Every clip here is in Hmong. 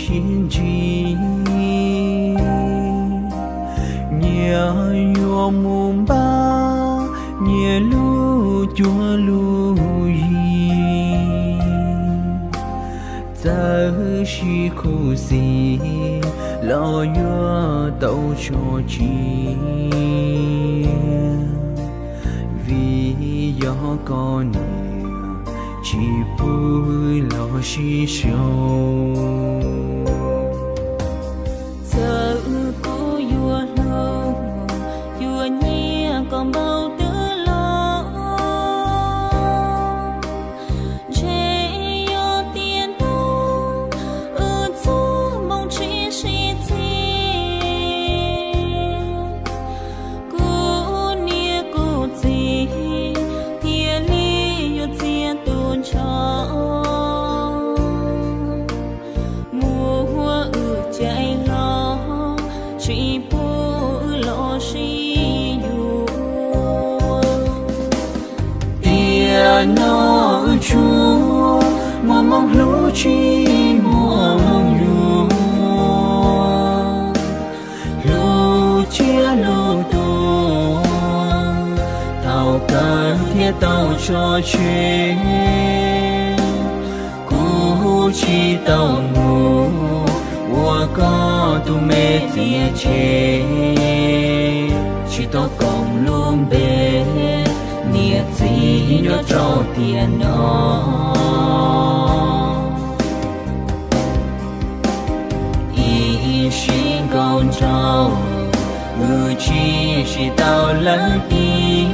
sib ntsib. Nyias yuav mus npaj nyias lub cuab lub yig, txawm sib khuv xim los yuav tau so tshiab, vim yog koj niam tsis pub los sib sau. Txawm kuv yuav hlub, yuav nyiam koj npaum twg los, ntshe yog tiam no wb txoj hmoo tsis sib txhij. Kuv niam kuv txiv thiaj li yuav txiav tu nrho, muab wb cais los tsis pub wb los sib yuav. Tiam no wb tsuas muaj moo hlub tsis muaj moo yuav, hlub thiab hlub tuag, tau kawg thiaj tau tso tseg. Kuv tsis tau mus ua koj tus me txiav tseg, tsis tau koom lub npe niam txiv nyob rau tiam no. Ib sim nkaus nraug wb tsis sib tau lawm tiag.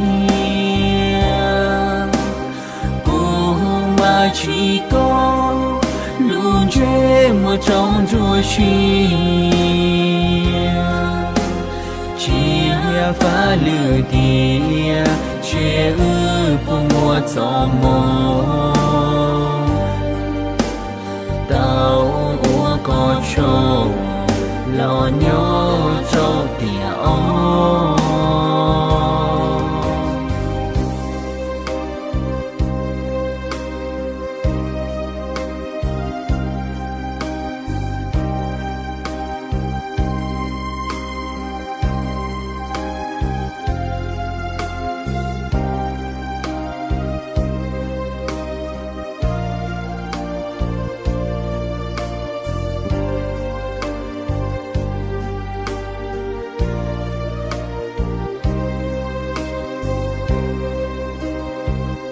Kuv mas tsis koj lub ntsej muag tsaus ntsuas siab, tsis yog faj lwm tiag, ntshe wb puas muaj txoj moo tau ua koj tsaug los nyob rau tiam ob.